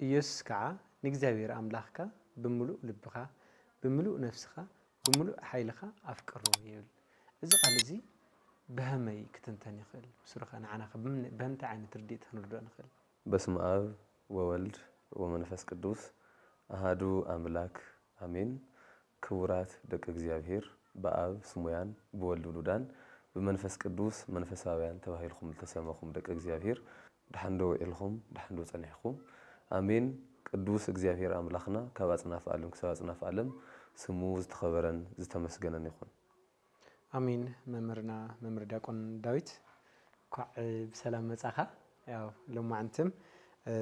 ኢየሱስ ከዓ ንእግዚኣብሔር ኣምላኽካ ብምሉእ ልብኻ፣ ብምሉእ ነፍስኻ፣ ብምሉእ ሓይልኻ ኣፍቅሮ ይብል። እዚ ቃል እዚ ብኸመይ ክትንተን ይኽእል? ብሱሩ ኸ ንዓና ኸ ብምን-፣ በምንታይ ዓይነት ርድኢት ክንርድኦ ንኽእል? በስመ ኣብ ወወልድ ወመንፈስ ቅዱስ ኣሃዱ ኣምላክ ኣሜን። ክቡራት ደቂ እግዚኣብሔር፣ ብኣብ ስሙያን ብወልድ ውሉዳን ብመንፈስ ቅዱስ መንፈሳውያን ተባሂልኩም ዝተሰመኹም ደቂ እግዚኣብሔር፣ ደሓን ዶ ውዒልኩም? ደሓን ዶ ጸኒሕኩም? ኣሜን። ቅዱስ እግዚኣብሔር ኣምላኽና ካብ ኣጽናፈ ዓለም ክሳብ ኣጽናፈ ዓለም ስሙ ዝተኸበረን ዝተመስገነን ይኹን። ኣሜን። መምህርና መምህር ዲያቆን ዳዊት፣ እንኳዕ ብሰላም መጻኻ። ያው ሎማዓንትም፣ እ፣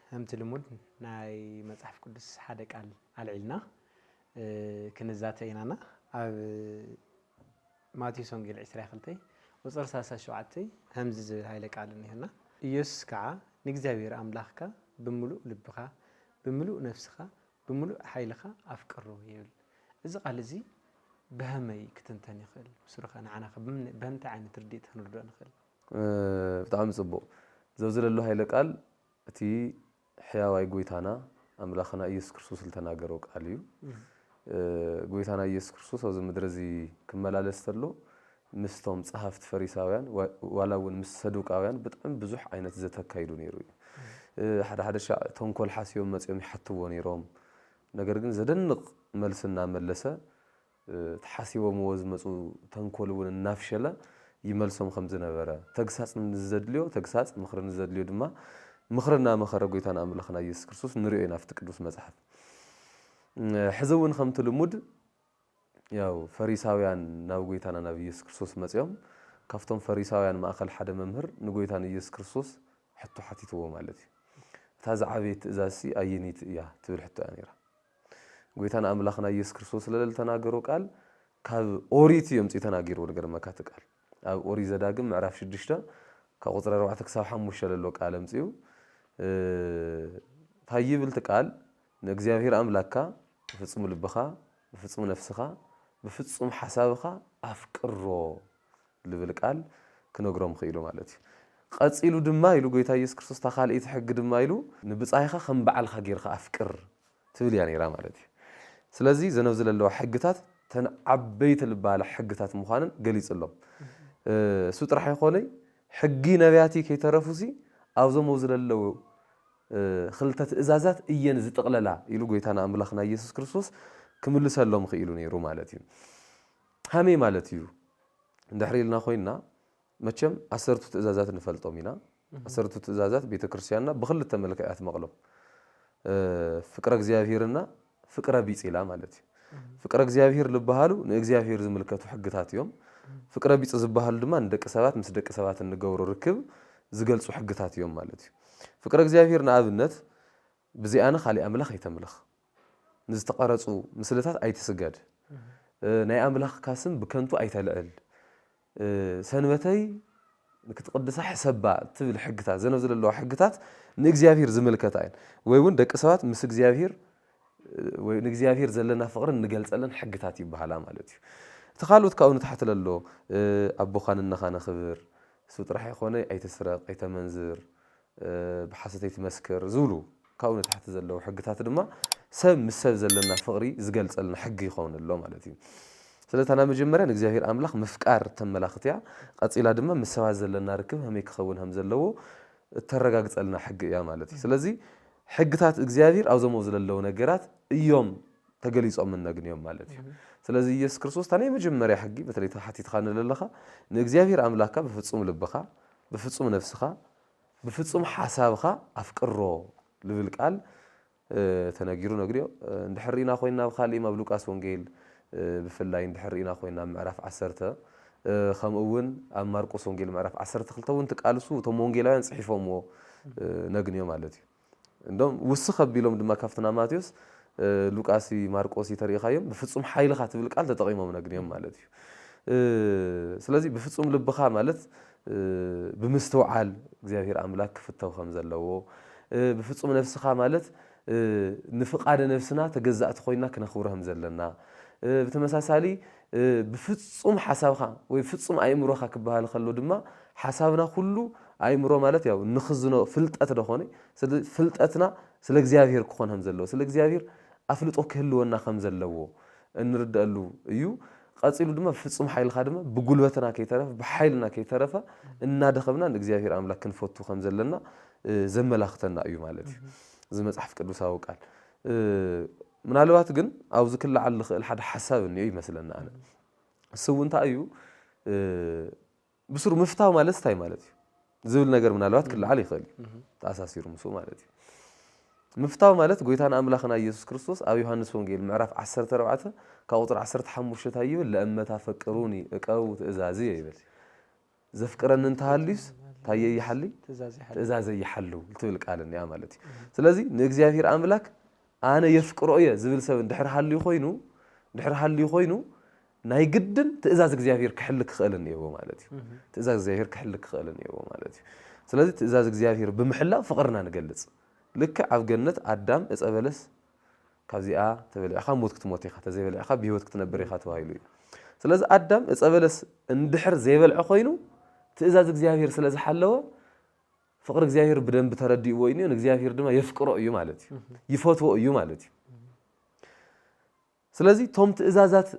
ከምቲ ልሙድ ናይ መጽሓፍ ቅዱስ ሓደ ቃል ኣልዒልና፣ እ፣ ክንዛተ ኢናና። ኣብ ማቴዎስ ወንጌል ዕስራ ክልተ ቁጽሪ ሰላሳ ሸውዓተ ከምዚ ዝብል ሃይለ ቃል እኒሀና። ኢየሱስ ከዓ ንእግዚኣብሔር ኣምላኽካ ብምሉእ ልብኻ፣ ብምሉእ ነፍስኻ፣ ብምሉእ ሓይልኻ ኣፍቅሮ ይብል። እዚ ቃል እዚ ብኸመይ ክትንተን ይኽእል? ብሱሩ ኸ ንዓና ኸ ብምን-፣ በምንታይ ዓይነት ርድኢት ክንርድኦ ንኽእል? እ፣ ብጣዕሚ ጽቡቕ። እዚ ኣብዚ ዘሎ ሃይለ ቃል እቲ ሕያዋይ ጎይታና ኣምላኽና ኢየሱስ ክርስቶስ ዝተናገሮ ቃል እዩ። እም። እ፣ ጎይታና ኢየሱስ ክርስቶስ ኣብዚ ምድሪ እዚ ክመላለስ ተሎ ምስቶም ጸሃፍቲ ፈሪሳውያን ዋ-፣ ዋላ እውን ምስ ሰዱቃውያን ብጣዕሚ ብዙሕ ዓይነት ዘተ ኣካይዱ ነይሩ እዩ። እም። እ፣ ሓደ ሓደ ሻዕ ተንኮል ሓሲቦም መጺኦም ይሓትዎ ነይሮም። ነገር ግን ዘደንቕ መልሲ እናመለሰ፣ እ፣ ተሓሲቦምዎ ዝመጹ ተንኮል እውን እናፍሸለ ይመልሶም ከም ዝነበረ፣ ተግሳጽ ንዘድልዮ ተግሳጽ፣ ምኽሪ ንዘድልዮ ድማ ምኽሪ እናመኸረ ጎይታና ኣምላኽና ኢየሱስ ክርስቶስ ንሪኦ ኢና ኣብቲ ቅዱስ መጽሓፍ። እ፣ ሕዚ እውን ከምቲ ልሙድ ያው ፈሪሳውያን ናብ ጎይታና ናብ ኢየሱስ ክርስቶስ መጺኦም፣ ካብቶም ፈሪሳውያን ማእከል ሓደ መምህር ንጎይታ ንኢየሱስ ክርስቶስ ሕቶ ሓቲትዎ ማለት እዩ። እታ ዝዓበየት ትእዛዝሲ ኣየነይቲ እያ? ትብል ሕቶ እያ ነይራ። ጎይታና ኣምላኽና ኢየሱስ ክርስቶስ ስለ ዝተናገሮ ቃል ካብ ኦሪት እዩ ኣምጺኡ ተናጊርዎ። ዝገርመካ እቲ ቃል ኣብ ኦሪት ዘዳግም ምዕራፍ ሽዱሽተ ካብ ቁጽሪ ኣርባዕተ ክሳብ ሓሙሽተ ዘሎ ቃል ኣምጺኡ፣ እ፣ እንታይ ይብል እቲ ቃል? "ንእግዚኣብሔር ኣምላክካ ብፍጹም ልብኻ፣ ብፍጹም ነፍስኻ፣ ብፍጹም ሓሳብኻ ኣፍቅሮ" ልብል ቃል ክነግሮም ክኢሉ ማለት እዩ። ቀጺሉ ድማ ኢሉ ጎይታ ኢየሱስ ክርስቶስ እታ ካልኣይቲ ሕጊ ድማ ኢሉ "ንብጻይኻ ከም በዓልካ ጌርካ ኣፍቅር" ትብል እያ ነይራ ማለት እዩ። ስለዚ ዘን ኣብዚ ዘለዋ ሕግታት ተን ዓበይቲ ልባለ ሕግታት ምዃነን ገሊጹሎም። እ፣ እሱ ጥራሕ ይኾነይ ሕጊ ነቢያት ከይተረፉሲ ኣብዞም ኣብዚ ዘለዉ፣ እ፣ ክልተ ትእዛዛት እየን ዝጥቕለላ ኢሉ ጎይታና ኣምላኽና ኢየሱስ ክርስቶስ ክምልሰሎም ክኢሉ ነይሩ ማለት እዩ። ሃመይ ማለት እዩ። እንድሕር ኢልና ኮይንና መቸም ዓሰርቱ ትእዛዛት ንፈልጦም ኢና። እህ። ዓሰርቱ ትእዛዛት ቤተ ክርስቲያንና ብኽልተ መልክዕ እያ ትመቕሎም። እ፣ ፍቅረ እግዚኣብሔርና ፍቅረ ቢጽ ኢላ ማለት እዩ። እህ። ፍቅረ እግዚኣብሔር ዝበሃሉ ንእግዚኣብሔር ዝምልከቱ ሕግታት እዮም። እህ። ፍቅረ ቢጽ ዝበሃሉ ድማ ንደቂ ሰባት ምስ ደቂ ሰባት እንገብሮ ርክብ ዝገልጹ ሕግታት እዮም ማለት እዩ። ፍቅረ እግዚኣብሔር ንኣብነት ብዚኣነ ካሊእ ኣምላኽ ኣይተምልኽ፣ ንዝተቐረጹ ምስልታት ኣይትስገድ፣ እህ። እ፣ ናይ ኣምላኽካ ስም ብከንቱ ኣይተልዕል፣ እ፣ ሰንበተይ ክትቕድሳ ሕሰባ ትብል ሕግታት፣ ዘን ኣብዚ ዘለዋ ሕግታት ንእግዚኣብሔር ዝምልከታ እየን። ወይ እውን ደቂ ሰባት ምስ እግዚኣብሔር፣ እ፣ ወይ ንእግዚኣብሔር ዘለና ፍቕሪ እንገልጸለን ሕግታት ይበሃላ ማለት እዩ። እቲ ካልኦት ካብኡ ንታሕቲ ለሎ፣ እ፣ ኣቦኻን እነኻን ኣኽብር፣ እሱ ጥራሕ ይኾነ ኣይትስረቕ፣ ኣይተመንዝር፣ እ፣ ብሓሰት ኣይትመስክር ዝብሉ ካብኡ ንታሕቲ ዘለዉ ሕግታት ድማ ሰብ ምስ ሰብ ዘለና ፍቕሪ ዝገልጸልና ሕጊ ይኸውን ኣሎ ማለት እዩ። ስለዚ እታ ናይ መጀመርያ ንእግዚኣብሔር ኣምላኽ ምፍቃር ተመላኽት እያ። ቀጺላ ድማ ምስ ሰባት ዘለና ርክብ ከመይ ክኸውን ከም ዘለዎ እተረጋግጸልና ሕጊ እያ ማለት እዩ። ስለዚ ሕግታት እግዚኣብሔር ኣብዞም ኣብዚ ዘለዉ ነገራት እዮም ተገሊጾም እነግንዮም ማለት እዩ። እህ። ስለዚ ኢየሱስ ክርስቶስ እታ ናይ መጀመርያ ሕጊ፣ በተለይ ተሓቲትካ ንለለኻ፣ ንእግዚኣብሔር ኣምላኽካ ብፍጹም ልብኻ፣ ብፍጹም ነፍስኻ፣ ብፍጹም ሓሳብኻ ኣፍቅሮ ልብል ቃል፣ እ፣ ተነጊሩ ነግርዮ። እ፣ እንድሕር ርኢና ኮይንና ኣብ ካሊእ ኣብ ሉቃስ ወንጌል፣ እ፣ ብፍላይ እንድሕር ርኢና ኮይንና ኣብ ምዕራፍ ዓሰርተ፣ እ፣ ከምኡ እውን ኣብ ማርቆስ ወንጌል ምዕራፍ ዓሰርተ ክልተ እውን ትቃልሱ እቶም ወንጌላውያን ጽሒፎምዎ፣ እ፣ ነግንዮ ማለት እዩ። እንደውም ውስኽ ኣቢሎም ድማ ካብቲ ናይ ማቴዎስ፣ እ፣ ሉቃስ፣ ማርቆስ ተሪኢኻዮም ብፍጹም ሓይልኻ ትብል ቃል ተጠቒሞም ነግንዮም ማለት እዩ። እ፣ ስለዚ ብፍጹም ልብኻ ማለት፣ እ፣ ብምስትውዓል እግዚኣብሔር ኣምላክ ክፍተው ከም ዘለዎ፣ እ፣ ብፍጹም ነፍስኻ ማለት፣ እ፣ ንፍቓደ ነፍስና ተገዛእቲ ኮይና ክነኽብሮ ከም ዘለና፣ እ፣ ብተመሳሳሊ፣ እ፣ ብፍጹም ሓሳብኻ ወይ ፍጹም ኣእምሮኻ ክበሃል ከሎ ድማ ሓሳብና ኩሉ ኣእምሮ ማለት ያው ንኽዝኖ ፍልጠት ዶ ኾነ፣ ስለ ፍልጠትና ስለ እግዚኣብሔር ክኾን ከም ዘለዎ፣ ስለ እግዚኣብሔር ኣፍልጦ ክህልወና ከም ዘለዎ እንርደአሉ እዩ። ቀጺሉ ድማ ብፍጹም ሓይልኻ ድማ ብጉልበትና ከይተረፈ ብሓይልና ከይተረፈ እናደኸምና ንእግዚኣብሔር ኣምላክ ክንፈቱ ከም ዘለና እ፣ ዘመላኽተና እዩ ማለት እዩ እዚ መጽሓፍ ቅዱሳዊ ቃል። እ፣ ምናልባት ግን ኣብዚ ክለዓል ዝኽእል ሓደ ሓሳብ እኒኦ ይመስለና ኣነ። እሱ እውን እንታይ እዩ? እ፣ ብስሩ ምፍታው ማለት እንታይ ማለት እዩ ዝብል ነገር ምናልባት ክለዓል ይኽእል እዩ። ተኣሳሲሩ ምስኡ ማለት እዩ። ምፍታው ማለት ጎይታና ኣምላኽና ኢየሱስ ክርስቶስ ኣብ ዮሃንስ ወንጌል ምዕራፍ ዓሰርተ ኣርባዕተ ካብ ቁፅሪ ዓሰርተ ሓሙሽተ እንታይ ይብል? "ለእመታ ፈቅሩኒ እቀቡ ትእዛዝየ" ይብል። "ዘፍቅረኒ እንተሃልዩስ እንታይ ይሓሊ? ትእዛዝ ይሓሉ። ትእዛዘ ይሓሉ" ትብል ቃል እኒኣ ማለት እዩ። ስለዚ ንእግዚኣብሔር ኣምላክ ኣነ የፍቅሮ እየ ዝብል ሰብ እንድሕር ሃልዩ ኮይኑ፣ እንድሕር ሃልዩ ኮይኑ ናይ ግድን ትእዛዝ እግዚኣብሔር ክሕሊ ክኽእል እኒኤዎ ማለት እዩ። ትእዛዝ እግዚኣብሔር ክሕሊ ክኽእል እኒኤዎ ማለት እዩ። ስለዚ ትእዛዝ እግዚኣብሔር ብምሕላው ፍቕርና ንገልጽ። ልክዕ ኣብ ገነት ኣዳም ዕፀ በለስ ካብዚኣ ተበሊዕኻ ሞት ክትሞት ኢኻ፣ ተዘይበሊዕኻ ብህይወት ክትነብር ኢኻ ተባሂሉ እዩ። ስለዚ ኣዳም ዕፀ በለስ እንድሕር ዘይበልዐ ኮይኑ ትእዛዝ እግዚኣብሔር ስለ ዝሓለወ ፍቕሪ እግዚኣብሔር ብደንቢ ተረዲእዎ እዩ፣ ንእግዚኣብሔር ድማ የፍቅሮ እዩ ማለት እዩ። ይፈትዎ እዩ ማለት እዩ። ስለዚ እቶም ትእዛዛት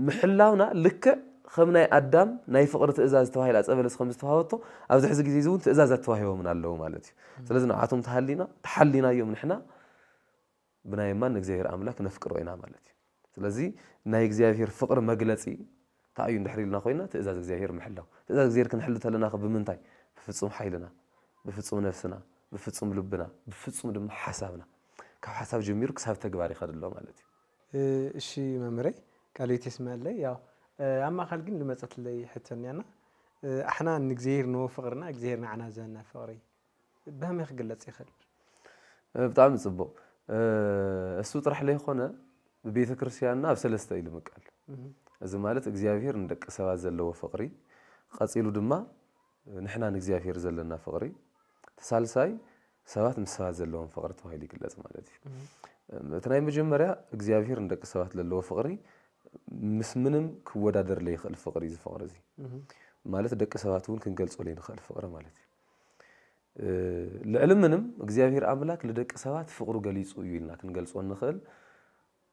ምሕላውና ልክዕ ከም ናይ ኣዳም ናይ ፍቕሪ ትእዛዝ ተባሂላ ዕፀ በለስ ከም ዝተዋህበቶ ኣብዚ ሕዚ ግዜ እዚ እውን ትእዛዛት ተዋሂቦምና ኣለዉ ማለት እዩ። ስለዚ ንዓቶም ተሃሊና ተሓሊናዮም ንሕና ብናይ እማን ንእግዚኣብሔር ኣምላክ ነፍቅሮ ኢና ማለት እዩ። ስለዚ ናይ እግዚኣብሔር ፍቕሪ መግለጺ እንታይ እዩ እንድሕር ኢልና ኮይና ትእዛዝ እግዚኣብሔር ምሕላው። ትእዛዝ እግዚኣብሔር ክንሕሉ ተለና ከ ብምንታይ? ብፍጹም ሓይልና፣ ብፍጹም ነፍስና፣ ብፍጹም ልብና፣ ብፍጹም ድማ ሓሳብና። ካብ ሓሳብ ጀሚሩ ክሳብ ተግባር ይኸድ ኣሎ ማለት እዩ። እ፣ እሺ መምህረይ፣ ቃለ ሕይወት የስመዐለይ። ያው፣ እ፣ ኣብ ማእኸል ግን ዝመጸትለይ ሕቶ እኒኣና። እ፣ ኣሕና ንእግዚኣብሔር ንዎ ፍቕርና እግዚኣብሔር ንዓና ዘና ፍቕሪ ብኸመይ ክግለጽ ይኽእል? እ፣ ብጣዕሚ ጽቡቕ። እ፣ እሱ ጥራሕ ለይኾነ ብቤተ ክርስቲያንና ኣብ ሰለስተ እዩ ልምቀል። እህ። እዚ ማለት እግዚኣብሔር ንደቂ ሰባት ዘለዎ ፍቕሪ፣ ቀጺሉ ድማ ንሕና ንእግዚኣብሔር ዘለና ፍቕሪ፣ እቲ ሳልሳይ ሰባት ምስ ሰባት ዘለዎም ፍቕሪ ተባሂሉ ይግለጽ ማለት እዩ። እህ። እቲ ናይ መጀመርያ እግዚኣብሔር ንደቂ ሰባት ዘለዎ ፍቕሪ ምስ ምንም ክወዳደር ለይኽእል ፍቕሪ እዩ፣ እዚ ፍቕሪ እዚ። እህ። ማለት ደቂ ሰባት እውን ክንገልጾ ለይንኽእል ፍቕሪ ማለት እዩ። እ፣ ልዕሊ ምንም እግዚኣብሔር ኣምላክ ልደቂ ሰባት ፍቕሩ ገሊጹ እዩ ኢልና ክንገልጾ እንኽእል፣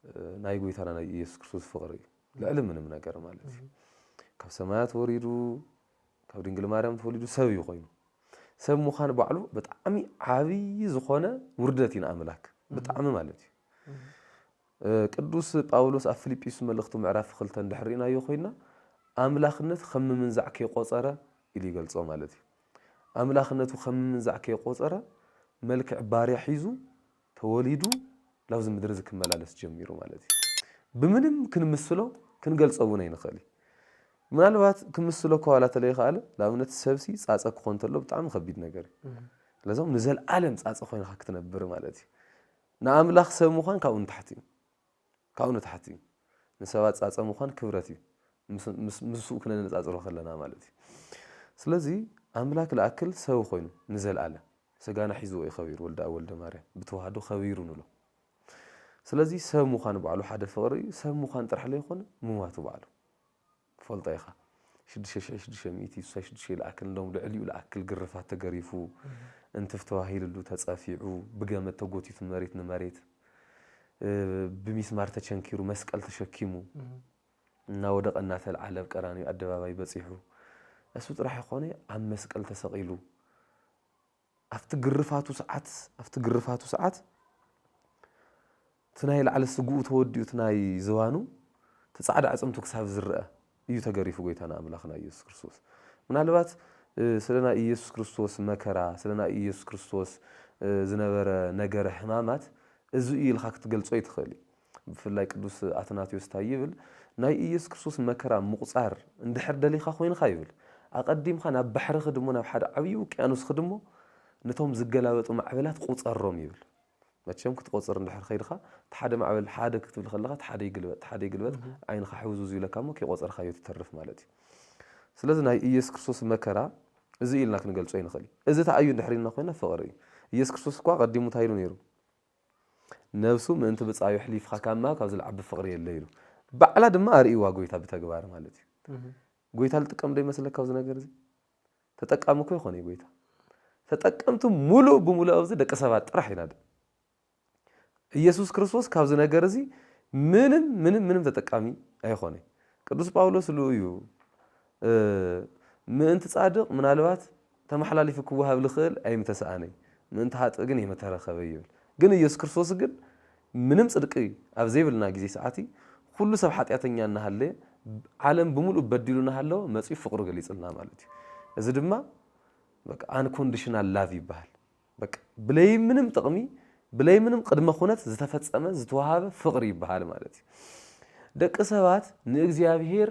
እ፣ ናይ ጎይታና ናይ ኢየሱስ ክርስቶስ ፍቕሪ እዩ። ልዕሊ ምንም ነገር ማለት እዩ። ካብ ሰማያት ወሪዱ፣ ካብ ድንግል ማርያም ተወሊዱ ሰብ እዩ ኮይኑ። ሰብ ምዃን ባዕሉ ብጣዕሚ ዓብዪ ዝኾነ ውርደት እዩ ንኣምላክ። ብጣዕሚ ማለት እዩ። እ፣ ቅዱስ ጳውሎስ ኣብ ፊልጵስዩስ መልእኽቱ ምዕራፍ ክልተ እንድሕር ርኢናዮ ኮይንና፣ ኣምላኽነት ከም ምምንዛዕ ከይቆጸረ ኢሉ ይገልጾ ማለት እዩ። ኣምላኽነቱ ከም ምምንዛዕ ከይቆጸረ፣ መልክዕ ባርያ ሒዙ፣ ተወሊዱ፣ ላብዚ ምድሪ እዚ ክመላለስ ጀሚሩ ማለት እዩ። ብምንም ክንምስሎ፣ ክንገልጾ እውን ኣይንኽእል እዩ። ምናልባት ክምስሎ እኳ ዋላ ተለይኸኣለ፣ ንኣብነት ሰብሲ ጻጸ ክኾን ተሎ ብጣዕሚ ከቢድ ነገር እዩ። እህ። ስለዞም ንዘለኣለም ጻጸ ኮይንካ ክትነብር ማለት እዩ። ንኣምላኽ ሰብ ምዃን ካብኡ ንታሕቲ እዩ። ካብኡ ንታሕቲ እዩ። ንሰባት ጻጸ ምዃን ክብረት እዩ። ምስ-፣ ምስ-፣ ምስኡ ክነነጻጽሮ ከለና ማለት እዩ። ስለዚ ኣምላክ ልኣክል ሰብ ኮይኑ ንዘለኣለም ስጋና ሒዝዎ እዩ ከቢሩ፣ ወልደ ኣብ ወልደ ማርያም ብተዋህዶ ከቢሩ ንብሎ። ስለዚ ሰብ ምዃን ባዕሉ ሓደ ፍቕሪ እዩ። ሰብ ምዃን ጥራሕ ለይኮነ ምሟቱ ባዕሉ። ፈልጦ ኢኻ። ሽዱሽተ ሽሕ ሽዱሽተ ሚእቲ ስሳ ሽዱሽተ ይልኣክል፣ እንደውም ልዕሊኡ ልኣክል ግርፋት ተገሪፉ፣ እህ። እንትፍ ተባሂልሉ፣ ተጸፊዑ፣ ብገመድ ተጎቲቱ መሬት ንመሬት፣ እ፣ ብሚስማር ተቸንኪሩ፣ መስቀል ተሸኪሙ፣ እህ። እናወደቐ እናተልዓለ ኣብ ቀራንዮ ኣደባባይ በጺሑ። እሱ ጥራሕ ይኾነ ኣብ መስቀል ተሰቒሉ። ኣብቲ ግርፋቱ ሰዓት፣ ኣብቲ ግርፋቱ ሰዓት፣ እቲ ናይ ላዕሊ ስግኡ ተወዲኡ፣ እቲ ናይ ዝባኑ፣ እቲ ጻዕዳ ኣዕጽምቱ ክሳብ ዝረኣ እዩ ተገሪፉ ጎይታና ኣምላኽና ኢየሱስ ክርስቶስ። ምናልባት፣ እ፣ ስለ ናይ ኢየሱስ ክርስቶስ መከራ፣ ስለ ናይ ኢየሱስ ክርስቶስ፣ እ፣ ዝነበረ ነገረ ሕማማት፣ እዚ እዩ ኢልካ ክትገልጾ ኣይትኽእል እዩ። ብፍላይ ቅዱስ ኣትናቴዎስ እንታይ ይብል? ናይ ኢየሱስ ክርስቶስ መከራ ምቑጻር እንድሕር ደሊኻ ኮይንካ ይብል፣ ኣቐዲምካ ናብ ባሕሪ ኽድ እሞ ናብ ሓደ ዓብዪ ውቅያኖስ ኽድ እሞ ነቶም ዝገላበጡ ማዕበላት ቁጸሮም ይብል። መቸም ክትቆጽር እንድሕር ኸይድኻ፣ እቲ ሓደ ማዕበል ሓደ ክትብል ከለኻ፣ እቲ ሓደ ይግልበጥ፣ እቲ ሓደ ይግልበጥ፣ እህ። ዓይንኻ ሕውዝውዝ ይብለካ እሞ ከይቆጸርካዮ ትተርፍ ማለት እዩ። ስለዚ ናይ ኢየሱስ ክርስቶስ መከራ እዚ ኢልና ክንገልጾ ኣይንኽእል እዩ። እዚ እንታይ እዩ እንድሕር ኢልና ኮይና ፍቕሪ እዩ። ኢየሱስ ክርስቶስ እኳ ቀዲሙ እንታይ ኢሉ ነይሩ? "ነብሱ ምእንቲ ብጻዩ ኣሕሊፍካ ካብ ምሃብ ካብዚ ልዓቢ ፍቕሪ የለ" ኢሉ። ባዕላ ድማ ኣርእይዋ ጎይታ ብተግባር ማለት እዩ። እህ። ጎይታ ልጥቀም ዶ ይመስለካ ኣብዚ ነገር እዚ? ተጠቃሚ እኮ ይኾነ እዩ ጎይታ። ተጠቀምቲ ሙሉእ ብሙሉእ ኣብዚ ደቂ ሰባት ጥራሕ ኢና። ኢየሱስ ክርስቶስ ካብዚ ነገር እዚ ምንም ምንም ምንም ተጠቃሚ ኣይኾነ። ቅዱስ ጳውሎስ ልኡ እዩ ምእንቲ ጻድቕ ምናልባት ተመሓላሊፉ ክወሃብ ልኽእል ኣይምተሰኣነይ፣ ምእንቲ ሃጥእ ግን የመተረኸበ ይብል። ግን ኢየሱስ ክርስቶስ ግን ምንም ጽድቂ ኣብ ዘይብልና ግዜ ሰዓቲ ኩሉ ሰብ ሓጢኣተኛ እናሃለየ ዓለም ብምሉእ በዲሉ እናሃለወ መጺኡ ፍቕሩ ገሊጽልና ማለት እዩ። እዚ ድማ unconditional love ይበሃል። በቃ ብለይ ምንም ጥቕሚ ብለይ ምንም ቅድመ ኩነት ዝተፈጸመ ዝተዋሃበ ፍቕሪ ይበሃል ማለት እዩ። ደቂ ሰባት ንእግዚኣብሔር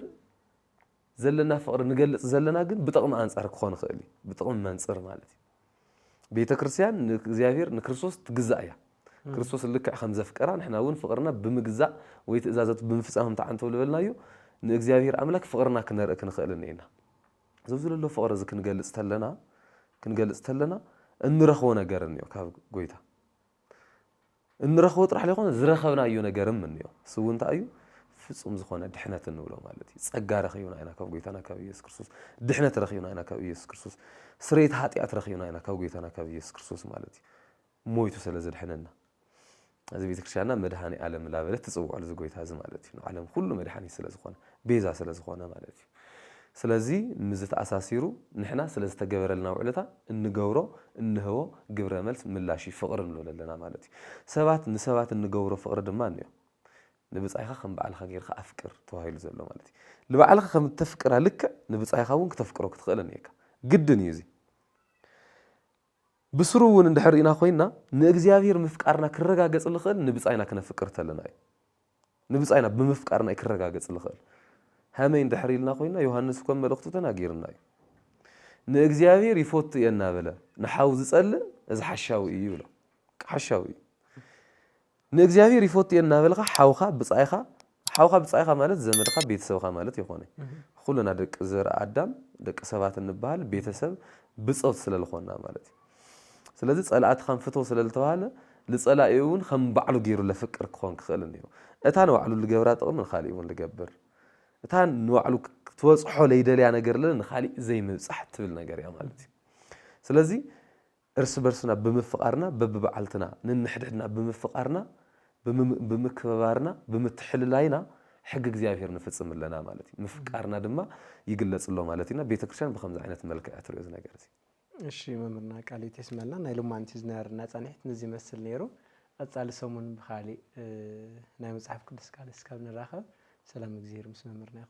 ዘለና ፍቕሪ ንገልጽ ዘለና ግን ብጥቕሚ ኣንጻር ክኾን ይኽእል እዩ። ብጥቕሚ መንጽር ማለት እዩ። ቤተ ክርስቲያን ንእግዚኣብሔር ንክርስቶስ ትግዛእ እያ። ክርስቶስ ልክዕ ከም ዘፍቀራ ንሕና እውን ፍቕርና ብምግዛእ ወይ ትእዛዛቱ ብምፍጻም ከምቲ ዓንተው ዝበልናዮ ንእግዚኣብሔር ኣምላክ ፍቕርና ክነርኢ ክንኽእል እኒኤና። እዚ ዘሎ ፍቕሪ እዚ ክንገልጽ ተለና ክንገልጽ ተለና እንረኽቦ ነገር እኒኦ ካብ ጎይታ። እንረኽቦ ጥራሕ ዘይኮነ ዝረኸብናዮ ነገርም እኒኦ። እሱ እውን እንታይ እዩ? ፍጹም ዝኾነ ድሕነት እንብሎ ማለት እዩ። ጸጋ ረኺብና ኢና ካብ ጎይታና ካብ ኢየሱስ ክርስቶስ። ድሕነት ረኺብና ኢና ካብ ኢየሱስ ክርስቶስ። ስርየት ሓጢኣት ረኺብና ኢና ካብ ጎይታና ካብ ኢየሱስ ክርስቶስ ማለት እዩ። ሞይቱ ስለ ዘድሕነና። እዚ ቤተክርስትያንና መድኃኔ ዓለም ላበለት ትጽውዖ እዚ ጎይታ እዚ ማለት እዩ። ንዓለም ኩሉ መድኃኒት ስለ ዝኾነ፣ ቤዛ ስለ ዝኾነ ማለት እዩ። ስለዚ ምስዚ ተኣሳሲሩ ንሕና ስለ ዝተገበረልና ውዕለታ እንገብሮ እንህቦ ግብረ መልስ ምላሽ እዩ ፍቕሪ ንብሎ ዘለና ማለት እዩ። ሰባት ንሰባት እንገብሮ ፍቕሪ ድማ እኒኦ። ንብጻይኻ ከም ባዕልኻ ጌርካ ኣፍቅር ተባሂሉ ዘሎ ማለት እዩ። ንባዕልኻ ከም እተፍቅራ ልክዕ ንብጻይኻ እውን ክተፍቅሮ ክትኽእል እኒኤካ። ግድን እዩ እዚ። ብስሩ እውን እንድሕር ኢና ኮይና ንእግዚኣብሔር ምፍቃርና ክረጋገጽ ልኽእል ንብጻይና ክነፍቅር ተለና እዩ። ንብጻይና ብምፍቃርና እዩ ክረጋገጽ ልኽእል። ሃመይ እንድሕር ኢልና ኮይና ዮሃንስ እኮ መልእኽቱ ተናጊርና እዩ። ንእግዚኣብሔር ይፈቱ እየ እናበለ ንሓው ዝጸልእ እዚ ሓሻዊ እዩ ይብሎ። ሓሻዊ እዩ። ንእግዚኣብሔር ይፈቱ እየ እናበልካ ሓውካ ብጻይካ ሓውካ ብጻይካ ማለት ዘመድካ ቤተሰብካ ማለት ይኾነ። ኩልና ደቂ ዘር ኣዳም ደቂ ሰባት እንበሃል ቤተሰብ ብጾት ስለ ዝኾንና ማለት እዩ። ስለዚ ጸላእትኻን ፍተው ስለ ዝተባሃለ ንጸላኢኡ እውን ከም ባዕሉ ገይሩ ለፍቅር ክኾን ክኽእል እኒኦ። እታ ንባዕሉ ልገብራ ጥቕሚ ንኻሊእ እውን ልገብር። እታ ንባዕሉ ክትበጽሖ ለይደልያ ነገር ለ ንኻሊእ ዘይምብጻሕ ትብል ነገር እያ ማለት እዩ። ስለዚ እርስ በርስና ብምፍቓርና በብበዓልትና ንንሕድሕድና ብምፍቓርና ብምክብባርና ብምትሕልላይና ሕጊ እግዚኣብሔር ንፍጽም ኣለና ማለት እዩ። ምፍቃርና ድማ ይግለጽ ኣሎ ማለት እዩና። ቤተክርስትያን ብከምዚ ዓይነት መልክዕ እያ ትሪኦ እዚ ነገር እዚ። እሺ መምህርና ቃል ይስመልና። ናይ ሎማንቲ ዝነበረና ጻንሒት ንዚ ይመስል ነይሩ። ቀጻሊ ሰሙን ብኻሊእ ናይ መጽሓፍ ቅዱስ ቃል እስካብ ንራኸብ ሰላም እግዚኣብሔር ምስ መምህርና ይኹን።